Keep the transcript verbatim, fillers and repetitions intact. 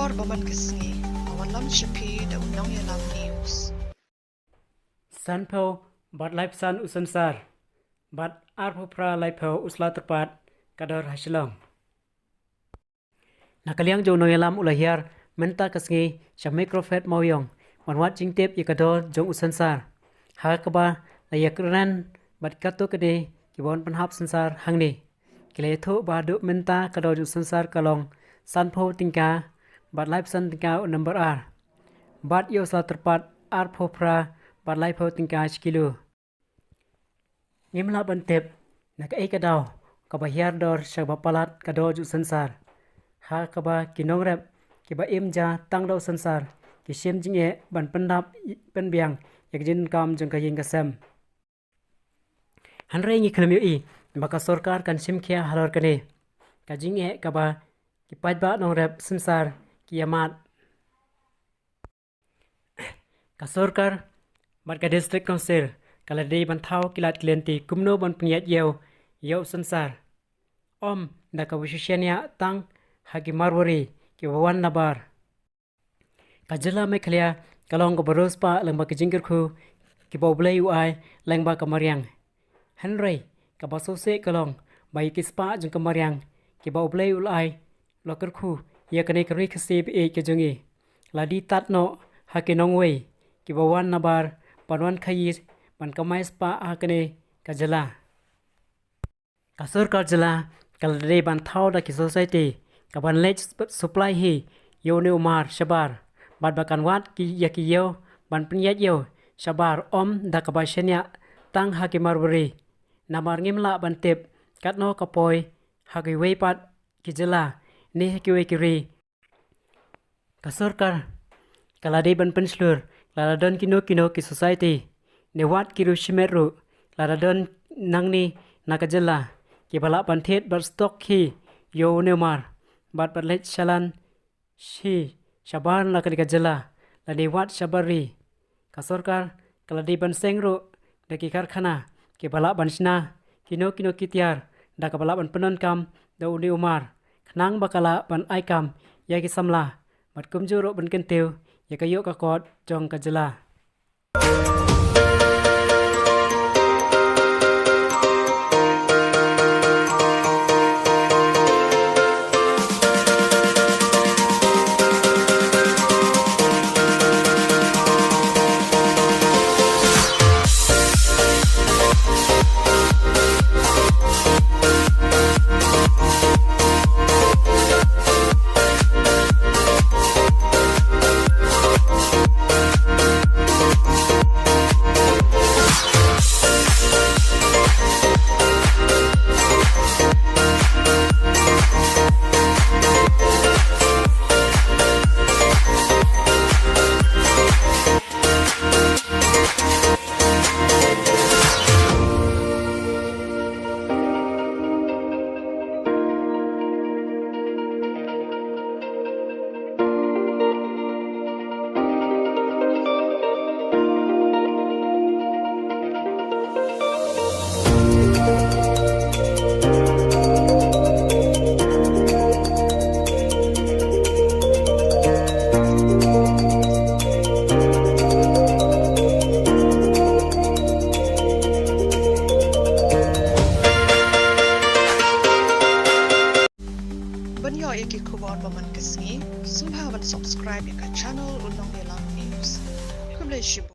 Khubor ba man ka sngi, ba wanlam sha phi da u Nongïalam News. Sanphew bad laiphew san u Synsar, bad arphew phra laiphew u Sla Tyrpad ka dor ha Shillong. Na ka liang jong u Nongïalam u la hiar mynta ka sngi sha Microfed Mawiong ban wad jingtip ïa ka dor jong u Synsar, ha kaba la ïakren bad katto katne kiba wan pynhap Synsar hangne. Ki la ïathuh ba haduh mynta ka dor jong u Synsar ka long sanphew tyngka, bad laiphew san tyngka u number ar, bad ïa u Sla Tyrpad arphew phra bad laiphew tyngka shi kilo. Ngim lah ban tip na kaei ka daw kaba hiar dor sha kaba palat ka dor jong u Synsar, ha kaba ki nongrep kiba im ja tang da u Synsar ki shim jingeh ban pyndap pynbiang ïa ka jingdonkam jong ka ïing ka sem. Hynrei ngi khlem ïohi ba ka sorkar kan shim khia halor kane ka jingeh kaba ki paidbah nongrep Synsar ki ïa mad. Ka sorkar bad ka District Council ka la dei ban thaw ki lad ki lynti kumno ban pynïaid ïew ïa u Synsar, ym da kaba shu shaniah tang ha ki Marwari kiba wan nabar. Ka jylla Meghalaya ka long kaba riewspah lyngba ki jingkyrkhu kiba U Blei u ai lyngba ka mariang. Hynrei kaba sngewsih ka long ba ïa ki spah jong ka mariang kiba U Blei u la ai, u la kyrkhu ïa kane ka Ri Khasi ba ïeit ka jong ngi, la die tad noh ha ki nongwei kiba wan nabar ban wan khaïi ban kamai spah ha kane ka jylla. Ka sorkar jylla ka la dei ban thaw da ki society kaban leit sup-, supply hi ïa une u mar shabar, bad ba kan wad ki ïa ki ïew ban pynïaid ïew shabar, ym da kaba shaniah tang ha ki Marwari. Namar ngim lah ban tip katno ka poi ha kiwei pat ki jylla ne ha kiwei ki ri. Ka sorkar ka la dei ban pynshlur lada don kino kino ki society ne wat ki riew shimet ruh lada don nangne na ka jylla kiba lah ban thied bad stock hi ïa une u mar, bad ban leit shalan hi shabar na kane ka jylla lane wat shabar ri. Ka sorkar ka la dei ban seng ruh da ki karkhana kiba lah ban shna kino kino ki tiar da kaba lah ban pyndonkam da une u mar, khnang ba ka lah ban ai kam ïa ki samla bad kumjuh ruh ban kyntiew ïa ka ïoh ka kot jong ka jylla. Ban ïoh ïa ki khubor ba man ka sngi, sngewbha ban subscribe ïa ka channel U Nongïalam News. Khublei shibun.